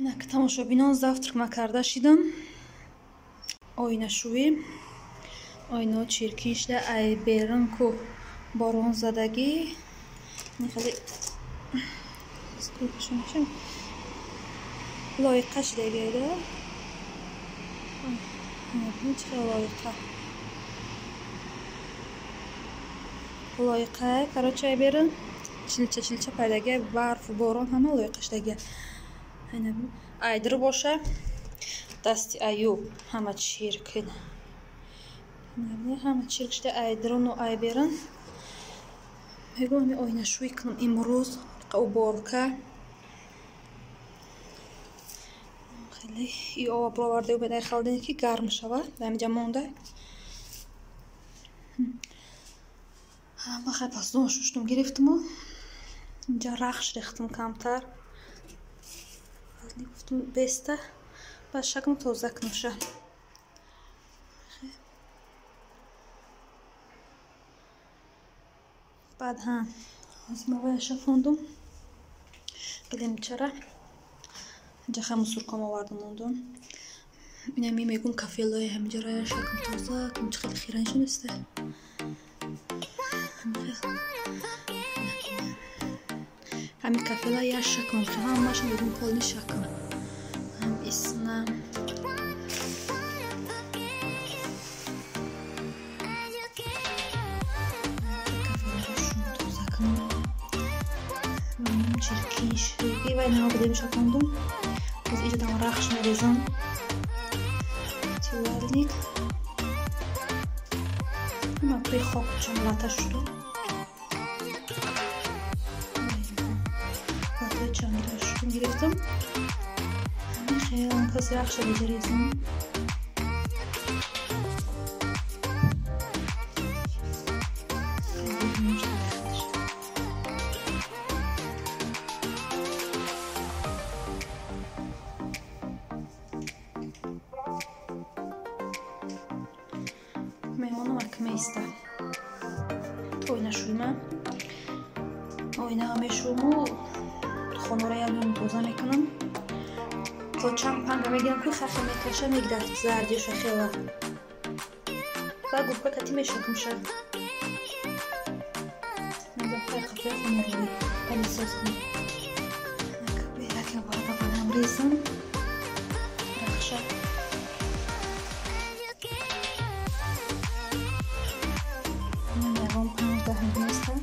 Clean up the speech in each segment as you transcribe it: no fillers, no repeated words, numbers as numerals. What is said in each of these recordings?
Нак тамошобинон, завтрак ма карда шидам. Оинашӯӣ. Оинаҳо чиркин шуда, ай берун ку борон задагӣ. Хеле лоиқа шудагида. Чӣ хеле лоиқа. Лоиқа, короче, ай берун чилча чилча пайдагия, барфу борон ҳама лоиқа шудагия. Айдир боша, дасти аю ҳама чиркин. Ҳама чирк шуда айдируну ай берун. Мегӯям ҳами оинашӯӣ кунам имрӯз, уборка. Хеле и об бироварда умед ай холодильник ки гарм шава, ҳаминҷа монда. Ҳама хай пасдон шуштум гирифтуму инҷа рахш рехтум камтар. Гуфтум беста ба шакм тоза кунуша. Баъд ҳа ҳозир ма ваяша фондум. Гилемчара. Инҷа хай мусурком овардум мондум. Инами мегум кафелои ҳаминҷара шакм тоза кун, чӣ хеле хиран шудаста. Ҳамин кафела як шакм, ҳамаша мегум полни шакм. Ҳам исна. Чиркин шудагӣ вай нав будем шакондум. Боз иҷодам рахш мерезам. Тивальник. Ма при хок чун лата шуду. Латаи чангира шудум гирифтам. Ҳамин хел каси рахша беҷарезам. Меҳмонам ак меиста. Оинашӯйма. Оинаро мешӯму хонаро як нон тоза мекунам. То чанд панга мегирам ки хахе мекаша мегирад зардиша хела. Баъд губка кати мешакумша. Қафои хонаро палисос кунам. Яке барада ванам резам. Рахша. Ягон 5-10 места.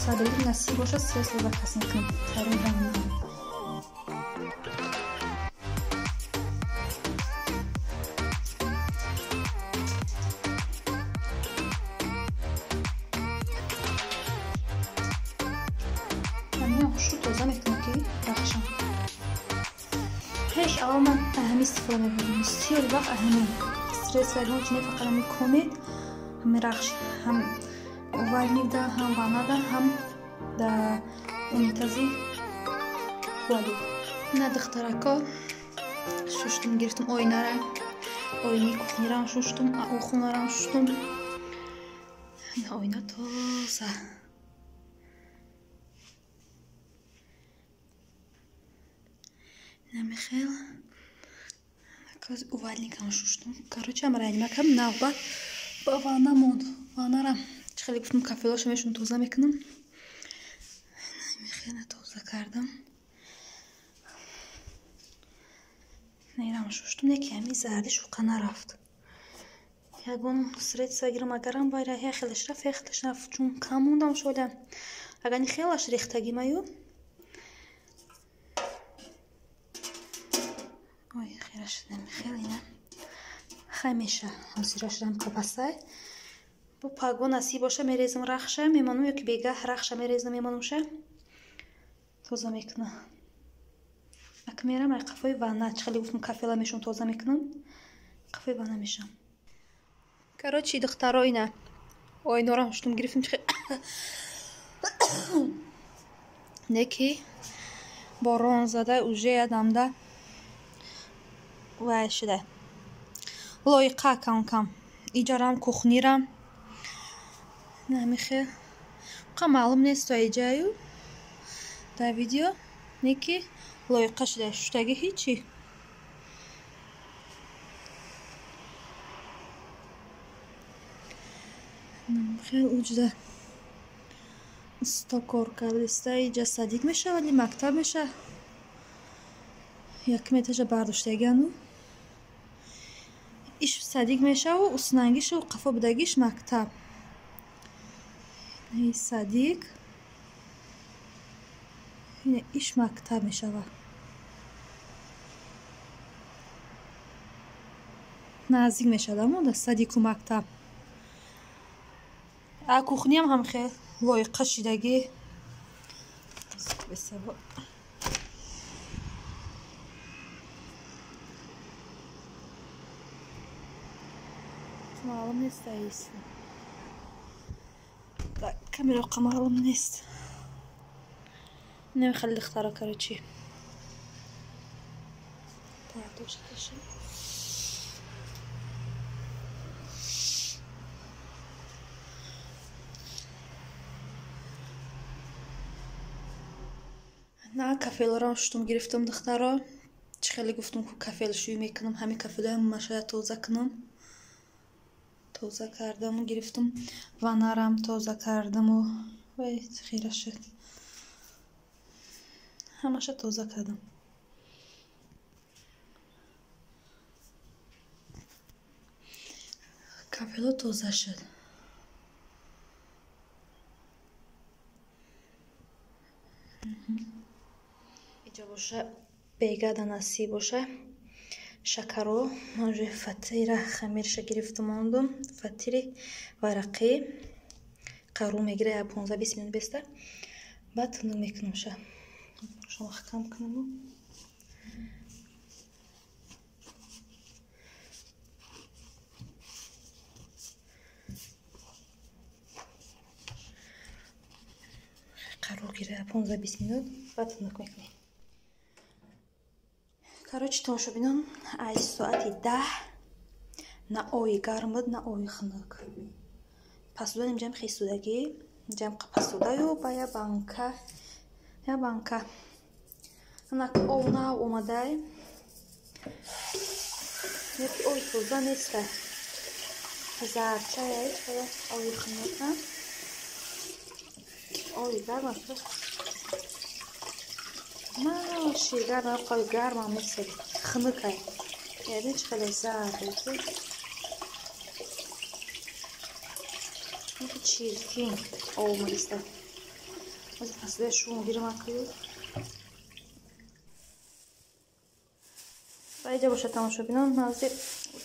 Садри насиб бошад, стресс заказ мекунам барои ванна. Ҳамин хушу тоза мекунам ки рахшам. Пеш аввал ман аҳами истифода мебурдам. Бисёр вақт аҳами стресс ягон чи не, фақат ҳами комет, ҳами рахш, ҳам вальникда, ҳам ваннада, ҳам да унитази туалет. На духтарако шуштум гирифтум оинара, оини кухнирам шуштум, охунарам шуштум. Ина оина тоза. Намихел. Увальникам шуштум. Короче, ам реанимакам навбат ба ванна монд. Ваннара чӣ хеле гуфтум кафелоша мешум тоза мекунам. Намихела тоза кардам. Нерам шуштум, неки ҳами зарди шуқа нарафт. Ягон средства гирам агарам байра я хелаш рафт, я хелаш рафт, чун кам мондам шода. Агар ни хелаш рехтагӣ маю. Ой, хелаш намихел ина. Хай меша. Ҳозира шудам қапасай. Бо паго насиб боша мерезам рахша, мемонам ё ки бегаҳ рахша мерезам мемонамша. Тоза мекунам. Ак мерам ай қафои ванна, чӣ хеле гуфтум кафела мешум тоза мекунам. Қафои ванна мешам. Короче, духтаро ина. Оинорам шудум гирифтум чӣ неки борон зада уже ядамда вай шуда. Лоиқа кам кам. Иҷарам кухнирам. Намихел. Қа маълум нест то иҷаю дар видео, не ки лоиқа шуда шуштагӣ ҳичи. Хел уҷда усто кор кардаиста, иҷа садик мешавад, ли мактаб мешавад. Якум этажа бардоштагиану. Иш садик мешаву, уснангишу қафо будагиш мактаб. И садик, иш мактаб мешавад. Наздик мешавад аммо садику мактаб. А кухниям ҳам хел лоиқа шидагӣ. Маълум нест аис. Камера қа маълум нест. Намехали духтара короче. На кафелорам шутум гирифтам духтаро. Чӣ хеле гуфтум ку кафел шӯй мекунам, ҳамин кафелоям машая тоза кунам. Тоза кардаму гирифтам, ванарам тоза кардаму вай хира шуд. Ҳамаша тоза кардам. Кафело тоза шуд. Иҷа боша бегада насиб боша. Шакаро ман уже фатира хамирша гирифтам мондум. Фатири варақӣ қару мегира 15-20 минут беста. Баъд тунук мекунамша. Шумо кам кунаму. Қару гира 15-20 минут баъд тунук мекунем. Короче, тамошобинон, аз соати 10 на ои гарм буд, на ои хунук. Пасуданем ҷам хисудагӣ, ҷам пасудаю ба я банка, я банка. Анак ов нав омадай. Яки ои тоза неста. Зарчая, чая, ои хунук, ои гарм аст. Маши гарм, ои гармам нест, хунукай. Яъне чӣ хеле зард чиркин омаиста. Ози пасуда шум гирам акаю. Ба иҷа бошад тамошобинон, ман ози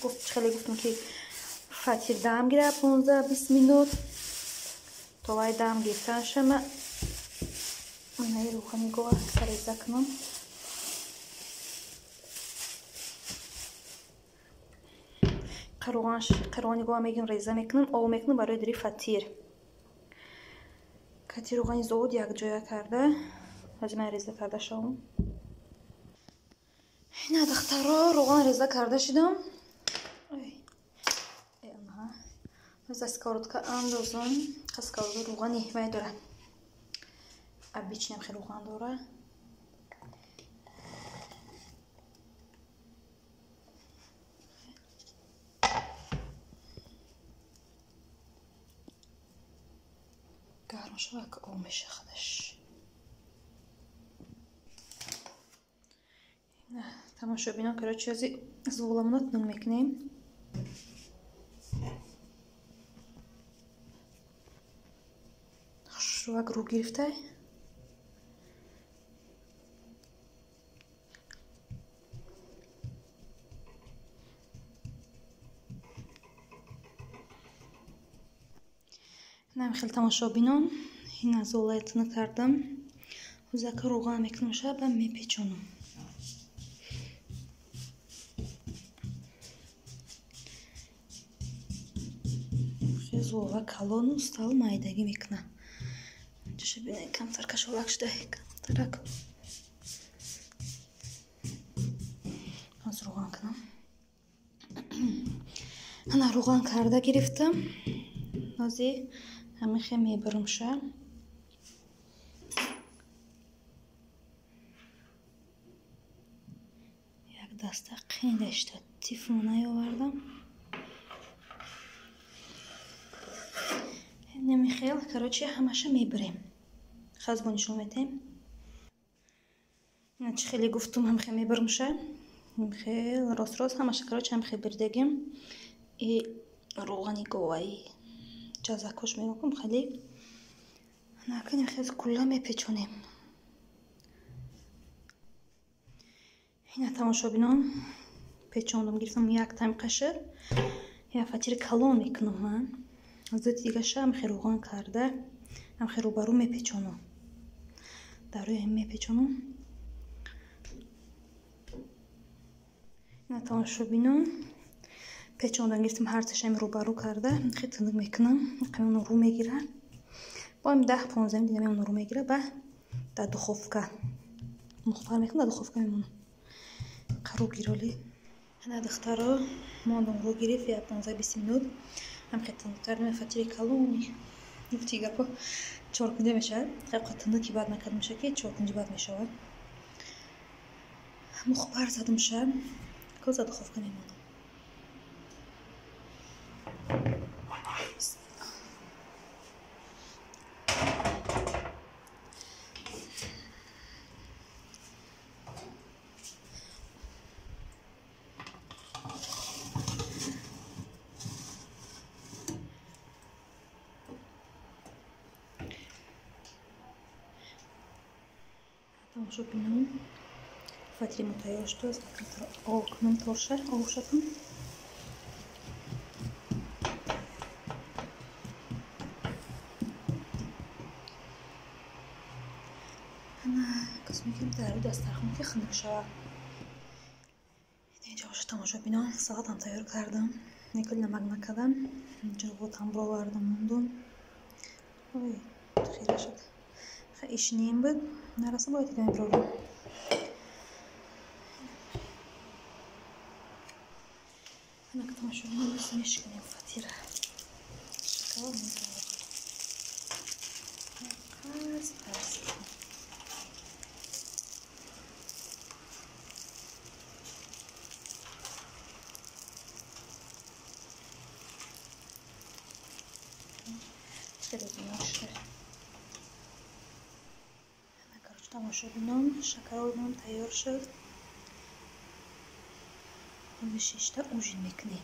чӣ хеле гуфтам ки фатир дам гира 15-20 минут. То вай дам гирифтан шама манаи рӯғани гова сареза кунам. Қароғани гова мегирам, реза мекунам, об мекунам барои дири фатир. Кати рӯғани зод якҷоя карда, ҳозир ман реза карда шавам. Ина духтаро, рӯған реза карда шидам. Ҳозир сковородка андозам. Сковородка рӯғани вай дора. Обычный хел рӯған дора. Гарм шава ки об меша худаш. Тамошобинон, короче, ҳозир зуволамона тунук мекунем. Хушрӯак рӯ гирифтай. Инам хел тамошобинон, ин азолая тунук кардам. Ҳозир рӯған мекунам шаба мепечонам. Зула калону стал майдагӣ мекуна. Ҷаша бинед, камтар кашолак шуда, камтарак. Ҳозир рӯған кунам. Ана рӯған карда гирифтам. Ҳозир Ҳамихе мебурумша. Як даста қинда штативмо наёвардам. Немихел, короче, ҳамаша мебурем. Хазбо нишон метем. Ина чӣ хеле гуфтум, ҳамихе мебурумша. Хел рост-рост ҳамаша, короче, ҳамихе бирдагим. И роғани говаи ҷазакош мегӯм хеле. Накунем хел кулла мепечонем. Ина тамошобинон печондум, гирифтам як тамиқа шуд. Як фатири калон мекунам ман. Зуд дигаша ҳамихе роған карда, ҳамихе рӯбарӯ мепечонам. Дар рӯи ҳам мепечонам. Ина тамошобинон печондан гирифтам, ҳар сешам рӯбарӯ карда, хеле тунук мекунам. Қамон рӯ мегира. Бо 10-15 минут дигар рӯ мегира, ба дар духовка мухбар мекунам, дар духовка мемонам. Қару гироли. Ана духтаро мондам, рӯ гирифт я 15-20 минут. Ҳам хеле тунук кардам, фатири калони. Гуфти гапо чоркунҷа мешавад. Хеле тунуки бад накардам мешавад, ки чоркунҷи бад мешавад. Мухбар задам ша, коз дар духовка мемонам. Тамошобинон фатири мо тайёр шуд. Об кунам торша, об шакам. Ана кас мекунем дар рӯи дастархон, ки хунук шавад. Инҷа боша тамошобинон, салатам тайёр кардам. Николи намак накардам. Инҷа рӯғотам бировардам, мондум. Ой, хира шуд. Иш ним буд. Нараса бояд дига мебирорам. Ана тамошобинон мешиканем фатира. Шакал мебирорам. Қас қас. Хеле шуд. Тамошобинон шакаролмон тайёр шуд. Ҳозир шишта ужин мекунем.